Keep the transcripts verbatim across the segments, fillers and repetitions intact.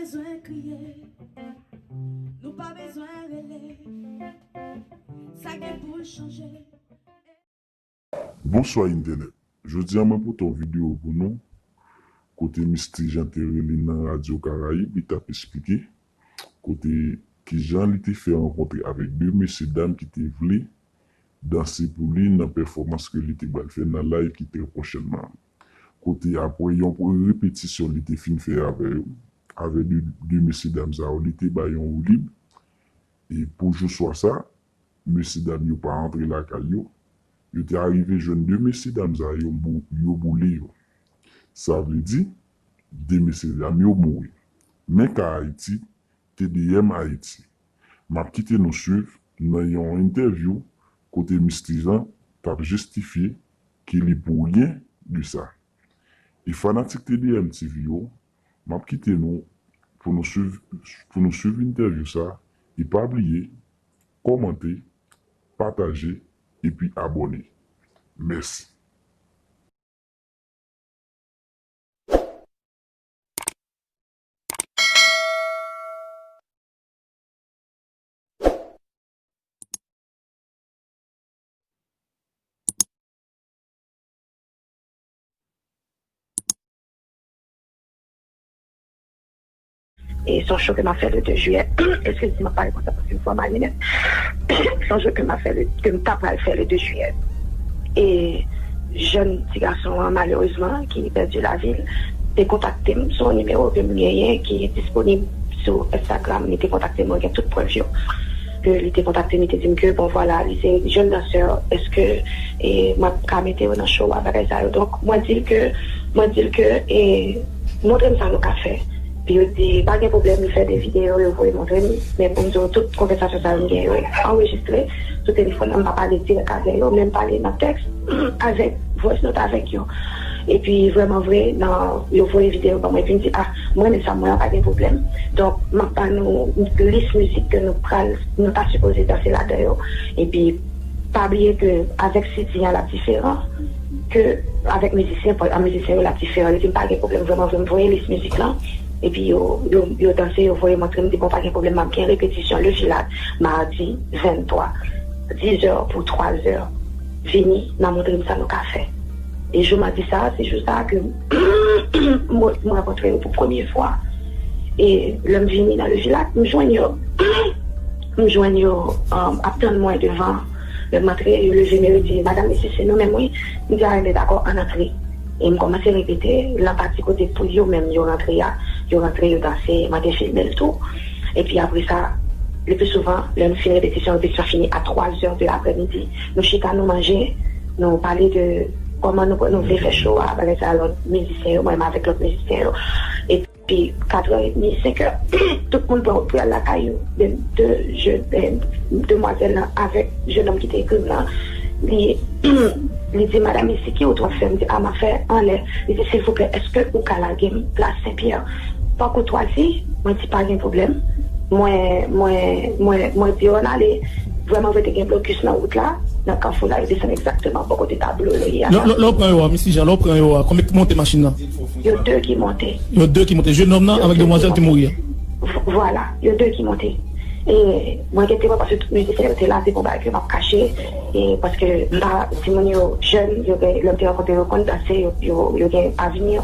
Bezwen kriye, nou pa bezwen rele. Sa gen pou chanje. Bonswa entènèt. Jodi a mwen pote yon videyo pou nou kote Misty Jean te rele nan Radyo Karayib, li t ap esplike kote kijan li te fè rankontre avèk de mesye dam ki te vle danse pou li nan pèfòmans ke li te pral fè nan live ki trè pwochènman. Kote apre yon pre- repetisyon li te fin fè avè yo, avè de, de mesye dam sa yo, li te ba yon woulib. E pou jou swa sa, mesye dam yo pa antre lakay yo. Yo te arive jwenn de mesye dam sa yo, bou- yo boule yo. Sa vle di, de mesye dam yo mouri. Men ka Ayiti, T D M Ayiti. M ap kite nou swiv nan yon entèvyou kote Misty Jean t ap jistifye ke li pou ryen de sa. E fanatik T D M T V yo, m ap kite nou pou nou swiv, pou nou swiv entèvyou sa, e pa bliye kòmante, pataje, epi abòne. Mèsi. E se yon show ke m ap fè le de jiyè. Eskize m, m ap pale konsa paske m fò malè nèt. Se yon show ke m ap fè le, ke m ta pral fè le de jiyè. E jèn ti gason an, malerezman, ki pèdi lavi l, te kontakte m sou yon nimewo ke m genyen ki disponib sou Instagram. Li te kontakte m, mwen gen tout prèv yo. Ke li te kontakte m, li te di m ke, bon, vwala, li se jèn dansè, èske, e, mwen ka mete yo nan show a, bagay sa yo. Donk, mwen di l ke, mwen di l ke, e, montre m sa nou ka fè. Epi yo di, pa gen pwoblèm, li fè de videyo, yo voye montre m. Men pou m di w, tout konvèsasyon sa yo m gen yo anrejistre sou telefòn nan, m pa pale dirèk avè yo, men m pale nan tèks avèk voice note avèk yo. Epi vrèman vre, nan, yo voye videyo ban mwen, epi m di, a, mwen renmen sa, mwen an pa gen pwoblèm. Donk, m ap ba nou lis mizik ke nou pral, nou ta sipoze danse ladan yo. Epi, pa bliye ke avèk C D an, l ap diferan ke avèk mizisyen, an mizisyen yo, l ap diferan. Li di m pa gen pwoblèm, vrèman vre, m voye lis mizik lan. Epi yo, yo, yo danse, yo voye montre m, di, bon, pa gen pwoblèm, m ap gen repetisyon Le Vilaj, madi venntwa, diz è pou twa è. Vini, n a montre m sa nou ka fè. E jou madi sa a, se jou sa a ke mwen, mwen rankontre yo pou premye fwa. E lè m vini nan Le Vilaj, m jwenn yo, m jwenn yo, um, ap tann mwen devan. Lè m antre, yo leve m, yo di, "Madanm, mesye, se nou menm, wi." M di, "A, enben, dakò, ann antre." E m kòmanse repete, nan pati kote pou yo menm, yo rantre a, yo rantre, yo danse, mwen te filme l tou. Epi apre sa, le pli souvan, lè nou fin repetisyon, repetisyon fini a twa è de laprèmidi. Nou chita, nou manje, nou pale de kòman nou, nou vle fè show a, bagay sa, lòt mizisyen yo, mwen menm avèk lòt mizisyen yo. Epi, kat è edmi, senk è, tout moun pran wout pou y al lakay yo. Men de jèn, eh, demwazèl lan avèk jèn nonm ki te ekri m lan, li, li di, "Madanm, e se ki wout w ap fè?" M di, "A, m ap fè anlè." Li di, "Silvouplè, èske ou ka lage m plas Senpyè?" Pa koutwazi, mwen di, "Pa gen pwoblèm." Mwen, mwen, mwen, mwen di yo ann ale. Vrèman vre, te gen blokis nan wout la, nan kafou la, yo desann egzakteman bò kote tablo yo ye a. Lè, lè, lè w pran yo a, Misty Jean, lè w pran yo a, konbyen ki monte machin nan? Yo de ki monte. Yo de ki monte. Jèn nonm nan avèk demwazèl ki mouri a. V-, vwala, yo de ki monte. E mwen gen temwen paske tout mizisyen yo te la, se pa yon bagay ke m ap kache. E paske m pa, timoun yo jèn, yo gen, lè m te rankontre yo, konn danse, yo, yo, yo gen avni.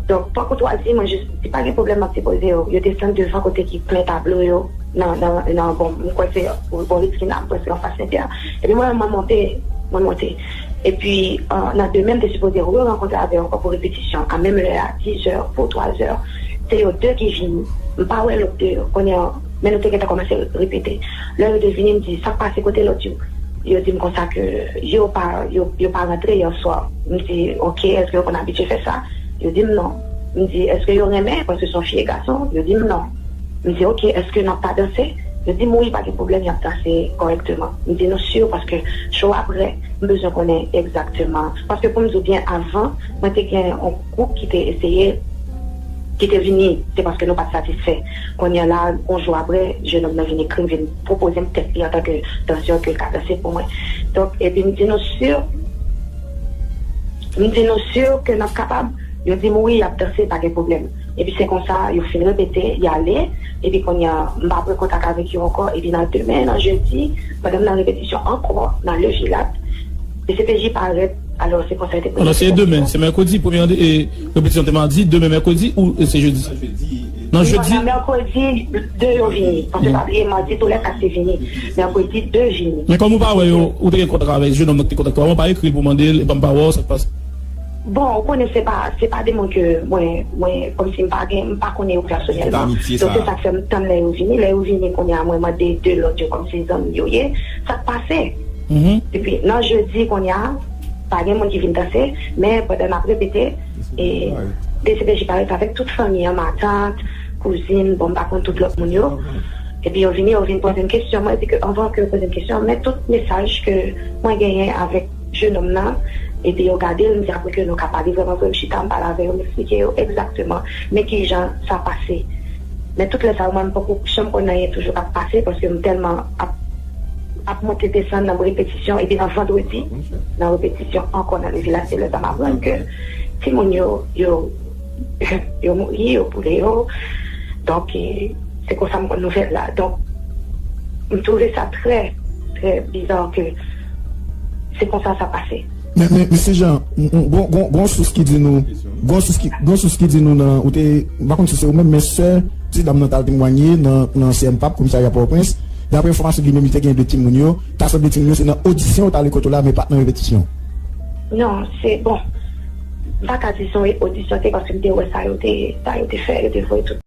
Donk, pa koutwazi, mwen jis di, "Pa gen pwoblèm, m ap depoze yo." Yo desann devan kote ki plen tablo yo, nan, nan, nan, bon, m kwè se bò Ritz Kina, m kwè se anfas Senpyè. Epi mwen, mwen monte, mwen monte. Epi, euh, nan demen, m te sipoze re-rankontre avè yo ankò pou repetisyon, a menm lè a, diz è pou twa è. Se yo de ki vini. M pa wè lòt de yo. Kounye a, men nou te gentan kòmanse repete. Lè yo de vini, m di, "Sa k pase, kote lòt yo?" Yo di m konsa ke yo pa, yo, yo pa rantre yè swa. M di, "Ok, èske yo konn abitye fè sa?" Yo di m non. M di, "Èske yo renmen? Paske se yon fi e gason." Yo di m non. M di, "Ok, èske n ap pa danse?" Yo di m, "Wi, pa gen pwoblèm, y ap danse kòrèkteman." M di, "Nou si? Paske show a prè, m bezwen konnen egzakteman." Paske pou m di w byen, avan, mwen te gen yon gwoup ki te eseye, ki te vini, se paske nou pa t satisfè. Kounye a la, yon jou apre, jèn nonm nan vin ekri m, vin pwopoze m tèt li antanke dansè ke l ka danse pou mwen. Donk, epi m di, "Nou si?" M di, "Nou si ke n ap kapab?" Yo di m, "Wi, y ap danse, pa gen pwoblèm." Epi se konsa, yo fin repete, y ale. Epi kounye a, m pa pran kontak avèk yo ankò. Epi nan demen, nan jedi, pandan m nan repetisyon ankò, nan Levilat, D C P J parèt. Alò, se konsa yo te prezante. Alò, se demen, se mèkredi, premye rande-, e, repetisyon te madi, demen mèkredi ou, e, se jedi? Nan jedi? Nan mèkredi, de yo vini. Paske pa bliye, madi, tou lè kat te vini. Mèkredi, de vini. Men kòm ou pa wè yo, ou te gen kontak avèk jennonm nan ki te kontakte w, ou pa ekri l pou mande l, epi m pa wè w, sa k pase? Bon, ou konnen se pa, se pa de moun ke mwen, mwen, kòmsi m pa gen, m pa konnen yo pèsonèlman. Donk, se sa k fè m tann lè yo vini. Lè yo vini, kounye a, mwen mande de lòt yo kòmsi zanmi yo ye. Sa k pase? Epi, nan jedi, kounye a, pa gen moun ki vin danse, men pandan n ap repete, e, D C P J parèt avèk tout fanmi an, matant, kouzin, bon, m pa konn tout lòt moun yo. Epi yo vini, yo vin poze m kesyon, mwen di ke anvan ke yo poze m kesyon, men tout mesaj ke mwen genyen avèk jennonm nan, epi yo gade l, m di apre ke nou ka pale vrèman vre, m chita, m pale avè yo, m eksplike yo egzakteman men kijan sa pase. Men tout lè sa yo, mwen, m poko janm konn anyen toujou k ap pase, paske m tèlman ap, ap monte desann nan repetisyon, epi nan vandredi, nan repetisyon ankò nan Levilat, se lè sa m aprann ke timoun yo, yo, yo mouri, yo boule yo. Donk, e, se konsa m konn nouvèl la. Donk, m twouve sa trè, trè biza ke se konsa sa pase. Men, men, mesye Jean, m, m, gon, gon, gon sous ki di nou, gon sous ki, gon sous ki di nou nan, ou te, m pa konn si se ou menm, men sè ti dam nan t al temwanye nan, nan C M pap, komisarya Pòtoprens. Daprè enfòmasyon li menm, li te gen de timoun yo, ta sanble timoun yo se nan odisyon yo t ale kote w la, men pa t nan repetisyon. Non, se, bon, m pa ka di se yon odisyon, se paske m te wè sa yo te, sa yo te fè, yo te voye tout